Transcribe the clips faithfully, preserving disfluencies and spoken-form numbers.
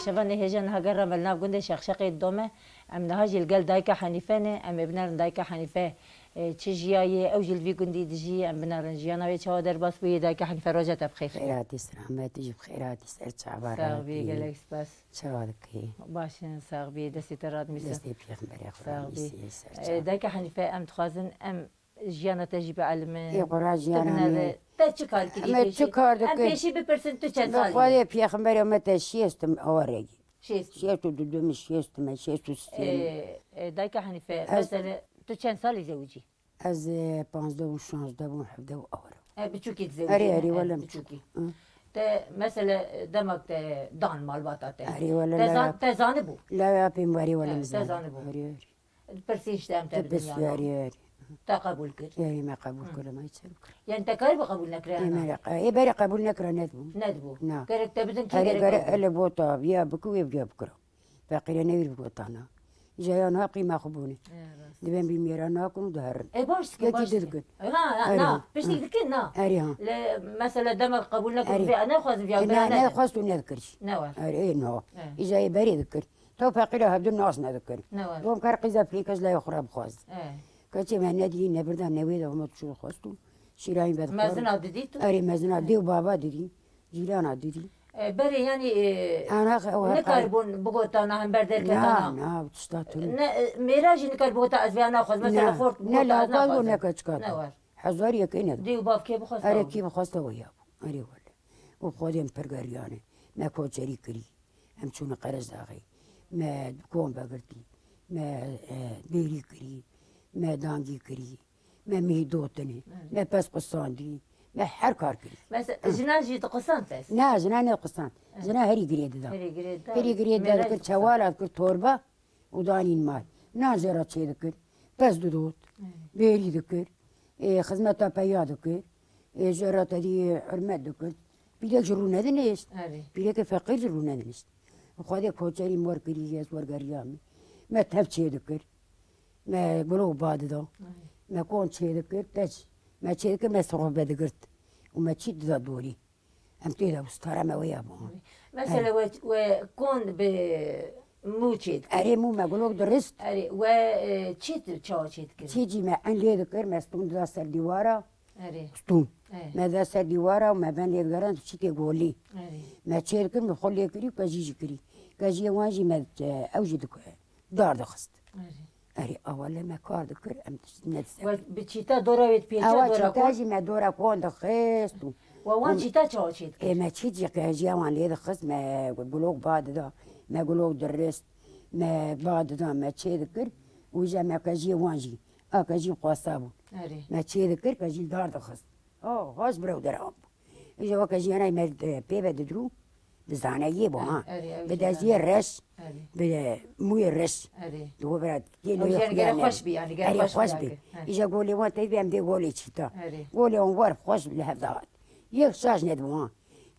Şevanê hêja niha gerran ve li nav gundê Şexşexê didome. Em niha jî li gel dayika Henîfe ne. Em ê binerin dayika Henîfe, e, çi jiyayê, ew jî li vî gundî dijî. Em binerin jiyana wê çawa derbas bûye. Dayika Henîfe, roja te bi xêr. Xêr hatî, selamet, tu jî bi xêr hatî, ser çava. Sax bî, gelek spas. Çawa dikî? Baş in, sax bî, destê te radimîsim. Destê pêxemberê xwe radimîsî, ser çava. E, dayika Henîfe, em dixwazin em jiyana te jî bielimin. Ê, xwe ra jiyana min. Te çi kar kirî pêşî? Em pêşî bipirsin, tu çend salî? Xwedê pêxemberê me te şêst im awa regî. Şêst. Şêst û du, du min şêst me, şêst û sê. Ê, ê, dayika Henîfe, mesele tu çend salî zewicî? Ez, ê, panzdeh û şazdeh bûm, hevdeh û awa re. E, biçûkî dizewicî. Erê, erê, wele biçûkî. Te mesele demek te dan malbata te. Erê, wele te zan-, te zanibû. Laya pê min erê, wele min zanibû. Erê, erê. Pirsî ji te em te bidin ya na? Erê, erê. Te qebûl kir? Erê, me qebûl kir, me çi bikir. Yani te karî bi qebûl nekirina? Ê, me re qe-, ê, berê qebûl nekira, nedibû. Nedibû. Na. Gerek te bidin kî? Erê, gerek gerek qebûl. Ele bota, viya biku, wê viya bikira. Feqîre newîr bigotana. Îja ya niha qîma xwe bûne. Ê, rast. Dibên bî mêra nakin û diherin. Ê, baş dikin, baş dikin. Yekî dikin. Ha, ha, erê, na, ha. Piştî dikin, na. Erê, ha. Lê mesela demek qebûl nekir, erê. Vê, nexwazin viya, ê, bira na, neke. Nexwest û nedikir jî. Ne war. Erê, ê, no. Ê. Îja ê berê dikir. Taw feqîra hevdû nas nedikir. Ne war. Dom kar qîza plîkej laya xwe re bixwaz. Ê. Keçê me nedî, ne birda, ne wê de, hema tu xwest û şîrayîn vedixwar. Mezina didî tu? Erê, mezina dê û bava didî. Cîrana didî. E, berê, yanî, e, ana xe-, o heqar. Nikaribûn bigotana hember derketana? Na, na, tişta tu. Ne, e, mêra jî nikar bigota ez vêya naxwaz. Mesela xort bigota ez naxwazim. Ne, ne, laxwaz bû, neke çiqat. Ne war. Hezar yekê ne. Dê û bav kê bixwesta? Erê, kî bixwesta o ya bû. Erê wele. Û Xwedê em pir geriyane. Me koçerî kirî. Em çûne Qerezdaxê. Me kon vegirtî. Me, e, bêrî kirî. Me dangî kirî. Me mihî dotine. Evet. Me pez qisandî. Me her kar kirî. Mesela, hı, jinan jî diqisand pez? Ne, jinan nediqisand. Evet. Jinan herî girê dida. Herî girê dida. Herî girê dida, mêra dikir, çewala dikir torba û danîn mal. Nan jê re çê dikir. Pez didot. Evet. Bêrî dikir. Ê, xizmeta peya dikir. Ê, jê re tedî hurmet dikir. Pîrek ji rû nedinişt. Erê. Pîrekê feqîr ji rû nedinişt. Xwedê koçerî mor kirî, ez wergeriya min. Me tev çê dikir. Me gulok ba dida. Ay. Me kon çê dikir, teç. Me çê dikir, me sixof vedigirt. Û me çî dida dorî. Em tê de û stara me wê ya bû. Mesela we, we kon bi mû çê dikir? Erê, mû me gulok dirist. Erê, we, e, çî tu çawa çê dikir? Çî cî me en lê dikir, me stûn dida ser dîwara. Erê. Stûn. Erê. Me da ser dîwara û me ben lê digeran çîtê golî. Erê. Me çêr kir, me xwe lê kirî, kejî jî kirî. Kejiyê wan jî me, e, ew jî dik-, dar dixist. Erê. Erê, awa lê me kar dikir, em ne dise. We bi çîta dora wê dipêça, awa dora çîta kon? Jî me dora kon dixist û. Wa wan çîta çawa çê dikir? Ê, me çît jî kejiya wan lê dixist, me gulok ba dida, me gulok dirist, me ba dida, me çê dikir û îja me kejiyê wan jî. A kejî xwesta bû. Erê. Me çê dikir, kejî dar dixist. Oh, xweş bira û deram bû. Îja weke jiyana me, e, pê ve didrû, bi zaneyê bû, ha. Erê, erê, bi deziyê reş, erê, bi mûyê reş. Erê. Di we bira tê. Ew lê jiyana gelek xweş bî, yanî gelek xweş bî. Erê, xweş bî. Erê. Îja golê wan tevî em dê golê çîta. Erê. Golê wan war xweş li hev dihat. Yek şaş nedibû, ha.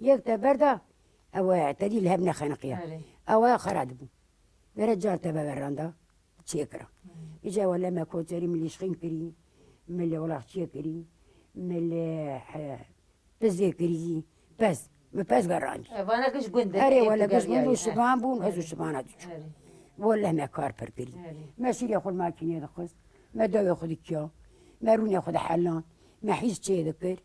Yek te berda, ew, e, te dî li hev nexeniqiya. Erê. Ew aya xera dibû. Vere car te veveranda, çêkira. Hmm. Îca wele me koçerî, min lîşxîn kirî, min li welaxçiyê kirî, min li, he, pizê kirî, pez, min pez gerandî. E, vana giş gund in. Erê, wele giş gund bû, şivan bûn, ez û şivana diçû. Erê. Wele me kar pir kirî. Erê. Me şîrê xwe li makînê dixist, me dewê xwe dikiya, me rûnê xwe dihelan, me hîz çê dikir.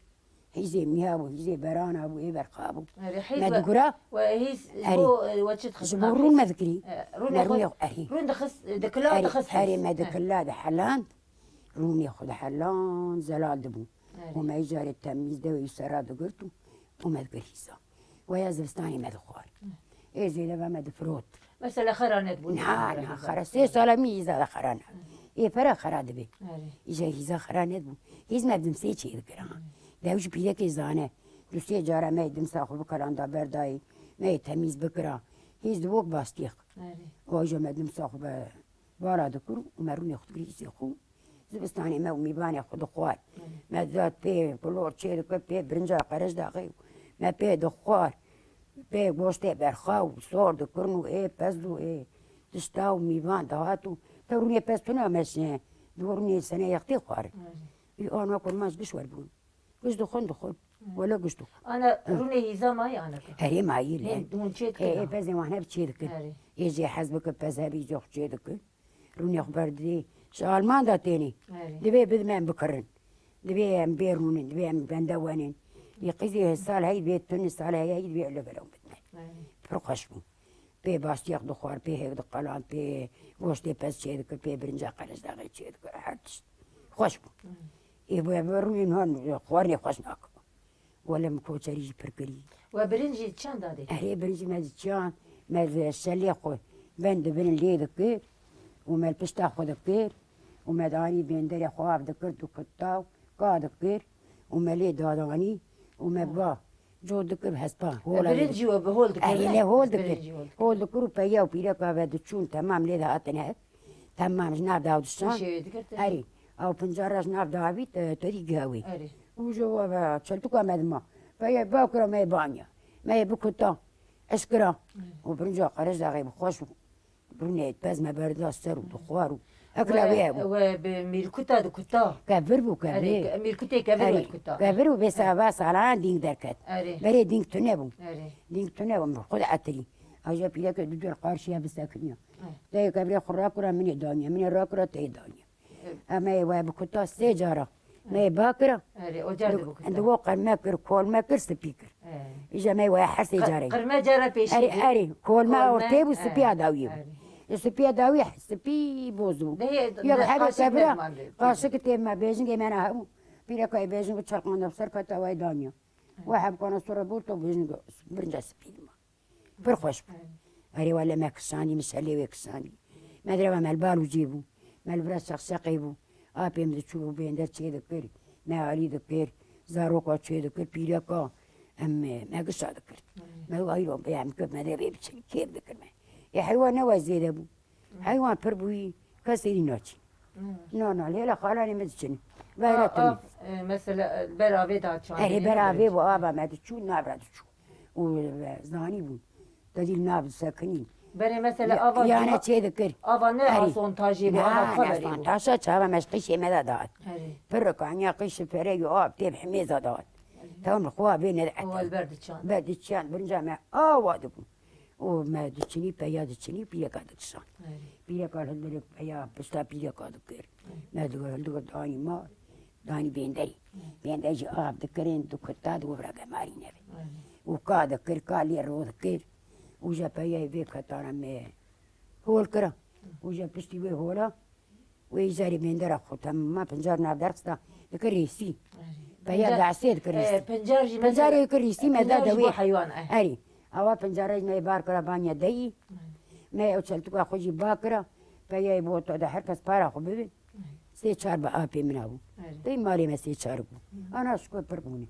Hîzê miha bû, hîzê berana bû, ê berxa bû. Erê, hîz me we-, digura. We hîz, erê, bo, e, we çi dixist? Ji bo rûn me dikirî. E, rûnê xwe, erê, rûn dixist, e, dikila, erê, dixist hîz. Erê, me dikila, diheland. Rûnê xwe diheland, zelal dibû. Erê. Û me îcarê temîz dewê wî sera digirt û, û me dikir hîza. Weya zivistanê me dixwar. Ê zêde ve me difirot. Mesela xera nedibûn? Na, na, xera. Sê sala min îza de xera ne. Ê pere xera dibe. Erê. Îja hîza xera nedibûn. Hîz me bi dimsê çê dikir, ha. Dew ji pîrekê zane. Du sê cara me dimsa xwe bi kalanda berdayê. Me yê temîz bikira. Hîz dibok bastîq. Erê. O îja me dimsa xwe be-, bala dikir û me rûnê xwe dikir hîzê xwe. Zivistanê me û mîvanê xwe dixwar. Hı. Me dida pê kulor çê dikir, pê birinca qerij daxê. Me pê dixwar. Pê goştê berxa û sor dikirin û ê pez û ê tişta û mîvan dihat û te rûnê pez tune meşine. Di rûnê sene yextê xwarin. Hı. Ê ana kurmanc giş werbûn. Giş dixwin, dixwin. Wele gişt û. Ana rûnê hîza mayî ana ku. Herê mayî le. Hên hûn çê dikin. Ê, ê, pezên wan hep çê dikin. Erê. Ê jê hez bikin, pez hebî jê xwe çê dikin. Rûnê xwe berdidê. Ji Alman da tênê. Erê. Divê bidime em bikirin. Divê em bê rûnin, divê em bende wenin. Yê qîzê sal hey divê tuni, sal hey hey divê li vir em bidime. Erê. Pir xweş bû. Pê bastiyak dixwar, pê hêk diqelan, pê goştê pez çê dikir, pê birinca qerejdaxê çê dikir, her tişt. Xweş bû. Ê bi, bi rûnê niha xwarinê xweş nake. Wele min koçerî jî pir kirî. We birinc jî çanda dê? Erê, birinc jî me diçiyan, me di şelê xwe ben di bin lê dikir û me li pişta xwe dikir û me danî bênderê xwe av dikir, dikir taw, ka dikir û me lê dadanî û me ba cor dikir hespa. Hola Birinc jî we bi hol dikir, Erê, ne? Lê hol dikir. Birinc jî hol dikir. Hol dikir û peya û pîreka ve diçûn temam lê de hatin hev. Temam ji nav daw dişan. Erê, ew pincara ji nav dawî te, te dî gihewê. Erê. Û ji we ve çeltuka me dima. Peya ba kira me banya. Me bikuta. Eşkira. Erê. Û birinca qerejdaxê bi xweş û rûnê pez me berda ser û dixwar û ekla wê hebû. We bi mîrkuta dikuta. Kevir bû, kevir. Erê, ke-, mîrkutê kevir we dikuta. Kevir û bê sava salana dîng derket. Erê. Berê dîng tune bû. Erê. Dîng tune bû, xwe de etirî. Aja pîreke du car qarşiya bisekiniya. Erê. Teyê kevirê xwe rakira, minê daniya, minê rakira, teyê daniya. Em ê we bikuta sê cara. Me yê bakira. Erê, o car dibikuta. Di wo qirme kir, kolme kir, spî kir. Erê. Îja me yê we her sê carê. Qirme cara pêşî. Erê, erê, kolme ortê bû, spiya dawiyê bû. Erê. Spiya dawiyê, spî boz bû. Yok, hebê kevira, qaşik tê me, bêjingê me ne hebû. Pîreka yê bêjing çarqanda ser kata we daniya. We hebkana sora bû, to bêjing birinca spî dima. Pir xweş bû. Erê. Erê wele me kişandî, min şelê wê kişandî. Me direva me li bal û cê bû. Me li vira şeqşeqê bû. Apê min diçû bênder çê dikir. Me alî dikir. Zaroka çê dikir. Pîreka em, me gişa dikir. Erê. Me wayî ro, em kir, me de bê biçin, kêf dikir me. Ê heywan ne wayî zêde bû. Heywan pir bûyî, kesê dî naçî. Hmm. Na, na, lê hêla xalanê me diçin. Veyra tune. Av, e, mesela, e, ber avê da çandê. Erê, ber avê bû, ava me diçû, nav re diçû. Û, e, zanî bû. Te dî li nav disekinî. Berê mesela ava ya ne çê dikir. Ava ne asontajê bû, ava xwe berê bû. Asontaja çava me ji qîşê me de dihat. Erê. Pir rikaniya qîş li pereyê av tê bi himêza dihat. Erê. Tam li xwe avê ne. Û we li ber diçand. Ber diçand, birinca me awa dibû. Û me diçinî, peya diçinî, pîreka dikişan. Erê. Pîreka li dilek peya, pişta pîreka dikir. Erê. Me digo, digo danî ma, danî bênderî. Erê. Bênder jî av dikirin, dikuta, digo vira gemarî nebe. Erê. Û ka dikir, ka lê ro dikir. Û ja peyayê vê ketara me hol kira. Û ja piştî wê hola, Wê îcarê bêndera xwe temama pincar nav derxista, dikir rêsî. Erê. Peya dehsê dikir rêsî. E, pincar jî pincarê dikir rêsî, me da dewê. Heywan, e. Erê. Awa pincarê me bar kira banya deyî. Erê. Me ew çeltika xwe jî ba kira. Peyayê bo to de her kes para xwe bibin. Erê. Sê çar bi apê min abû. Erê. Dey malê me sê çar bû. Hı. Ana şiko pir bûne.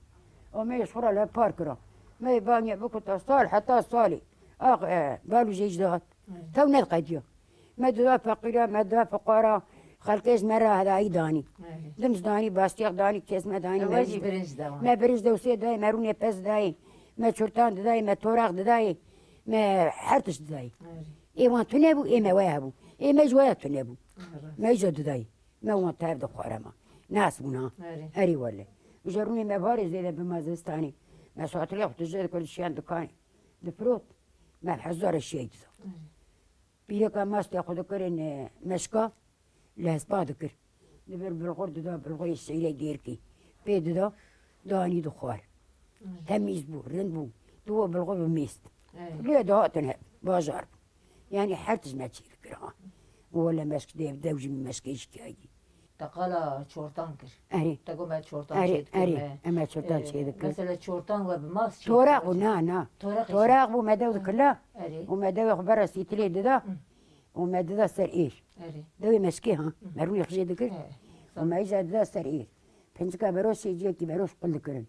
O me ji xwe re le par kira. Me banya bikuta sal heta salê. Ax, e, bal û jê jî dihat. Erê. Tew nediqediya. Me dida feqîra, me dida fiqara, xelkê ji me re hedayî danî. Erê. Dim ji danî, bastiyak danî, kes me danî, me jî birinc da wan. Me birinc dewsê dayê, me rûnê pez dayê, me çurtan didayê, me toraq didayê, me her tişt didayê. Erê. Ê wan tune bû, ê me waya bû. Ê me ji waya tune bû. Erê. Me îca didayê. Me wan tev dixware ma. Nas bûna. Erê. Erê wele. Ji rûnê me barê zêde bi me zistanê. Me satilê xwe tije dikir dişiyan dikanê. Difirot. Me bi hezara şiyayî dida. Erê. Pîreka mastê xwe dikirin, e, meşka, li hespa dikir. Li vir bilxur dida, bilxurê şeyrê dêrkê. Pê dida, danî dixwar. Erê. Temîz bû, rind bû. Di wo bilxur bi mêst. Erê. Lê dihatin he, bajar bû. Yanî her tişt me çê dikir ha. Wele meşk dev, dew jî meşkê şikiyayî. Te qala çortan kir. Erê. Te got me çortan çê dikir. Erê, erê. Em me çortan çê dikir. Mesela çortan we bi mas çê dikir. Toraq bû, na, na. Toraq bû, me dew dikila. Erê. Û me dewê xwe bera sîtilê dida. Hı. Û me dida ser êr. Erê. Dewê meşkê ha. Hı. Me rûnê xijê dikir. Erê. Û me îca dida ser êr. Pincika beroşê ciyekî beroş qil dikirin.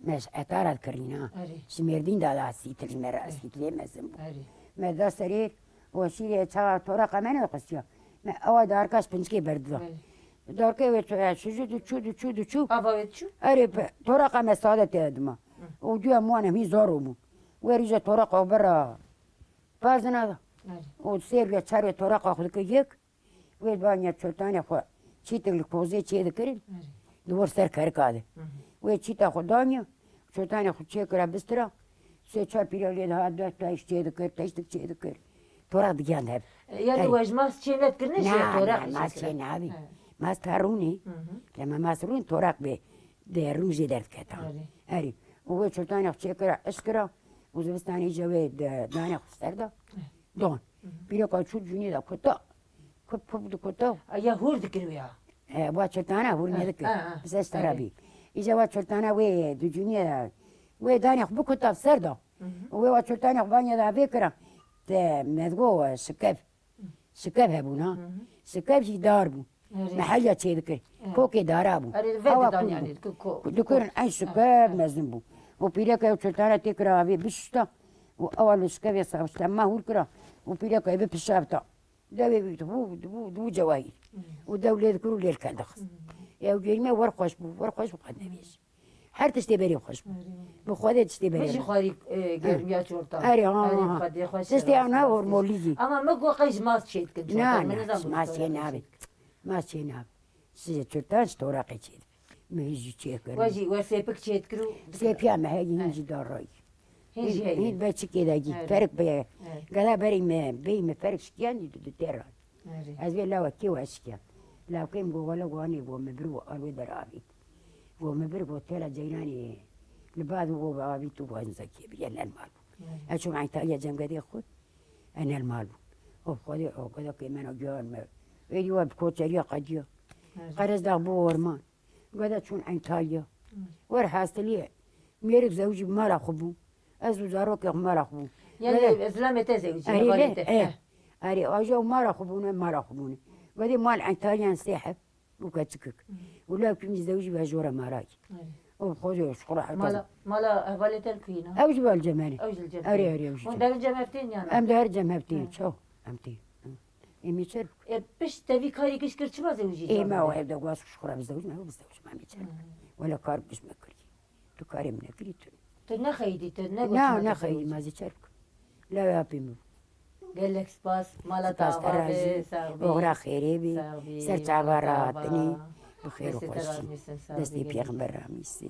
Me ji etara dikirîna. Erê. Ji Mêrdîn da da sîtil ji me re, sîtilê mezin bû. Erê. Me da serê û şîrê çawa toraqa me nediqisiya. Me ewa darka ji pincikê berdida. Erê. Darkê wê ço-, şiju diçû, diçû, diçû. Ava wê diçû? Erê, pe-, toraqa me sade tê dima. Hı. Û cuya wan em hîn zor bû. Wê rîja toraqa bera pazina da. Erê. Û sêr ve çar wê toraqa xwe dike yek. Wê banya çotanê xwe çîtik li kozê çê dikirin. Erê. Di wir ser kerika de. Hı hı. Wê çîta xwe danya, Çortanê xwe çêkira bistira. Sê çar pîra lê dihat, deh teşt çêdikir, teştik çêdikir. Toraq digihand hev. Yanî Erê. we ji mas çê nedikirine jî Na, toraq na, jî mas çêkira. çê nabî. He. Mas ta rûnê. Hı hı. Lema mas rûn toraq bê. De rûn jê derdiketa. Erê. Erê. Û wê çortanê xwe çêkira, iş kira. Û zivistanê jî wê de danê xwe ser da. He. Don. Hı hı. Pîreka çû cûnê de kuta. Kut pûp dikute. Ya hûr dikir wê ya. E, wa çirtana hûr nedikir. Ha, ha, Bi ser stera erê. bî. Îja wa çirtana wê ducunî wê danê xwe bikuta ser da. Hı hı. Û wê wa çirtana xwe vanya da vê kira. Te me digo şikev. Şikev hebûn ha. Hı hı. Şikev jî dar bû. Erê. Mehelya çê dikir. Erê. Kokê dara bû. Erê, ve Awa didan kûr yani, bû. ku-, ku-, Dikirin en şikev mezin bû. Û pîreke ew çirtana tê kira avê bişişta. Û ewa li şikevê sawişte me hûr kira. Û pîreke ev pişavta. Dewê wî dibû, dibû, dibû cewahîr. Hmm. Û dew lê dikir û lê li kel dixist. Hmm. Ew gerî me wer xweş bû, wer xweş bû qet nebêj. Her tiştê berê xweş bû. Erê. Bi Xwedê tiştê berê. Min jî xwarî, e, germiya çortan. Erê, ha, Erê, ha. Xwedê xweş Tiştê ya na hormolî jî. Ama min got qey ji maz çê dikin çortan. Na, na, ji maz çê nabe. Maz çê nabe. Ji çortan ji toraqê çê dibe. Min jî çê kir. We jî, we sêpik çê dikir û Sêpiya me heyî, hîn jî darayî. Hîn jî heyî. Hîn beçikê de gî, Evet. Ferik beye. Evet. Gela berî me, bey me ferik şikiyan jî du, du tera. Erê. Ez vê lawa kê we şikiyan. Lawkê min go wele go anê go me bir go alwê der avît. Go me bir go tela ceyranê li bad go avît û go hemza kê biriye nel mal bû. Erê. Ez çûm Entalya cem gedê xwe. Enel mal bû. O Xwedê o geda kê mena giyan me. Êdî we bi koçeriya qediya. Erê. Qerez dax bû orman. Gada çûn Entalya. Hı. Wer hasilî ye. Mêrik zewicî bi mala xwe bû. Ez û zarokê xwe mala xwe bû. Yani Gada zilamê te zewicî, Erê, hevalê te. eh. Heh. Erê, aja û mala xwe bûne, mala xwe bûne. Gadê mal Entalyan sê heb û keçikik. Hı. Û lewkî min zewicî ve jora marayî. Erê. Û xwe ji xwe re heta Mala, mala hevalê te li kuyî ne? Ew ji ber cem erê. Ew ji li cem Erê, erê. erê, ew ji Hûn cem. derin cem hev tên yani? Em derin cem hev tên, Hı. çaw, em tên. Hı. Ê me çer bû. E, pişt te vî karî giş kir, çima zewicî? Ê me o evde gaz xwe xura bizewicim, ew bizewicim, em ê çer bû. Hmm. Wele kar giş me kirî. Tu karê min nekirî tu. Tu nexeyîdî, tu ne Na, goçma nexeyîdî, ma zî çer bû. Lewê apê min bû. Gelek spas, mala te Spas te ava razî. be, sax bî. Oxira xêrê bî. Sax bî, Ser çava mala te ava. rahatînî. Bi xêr û Destê te xweşî. razî, sax Destê bî. pêxember ramîsî.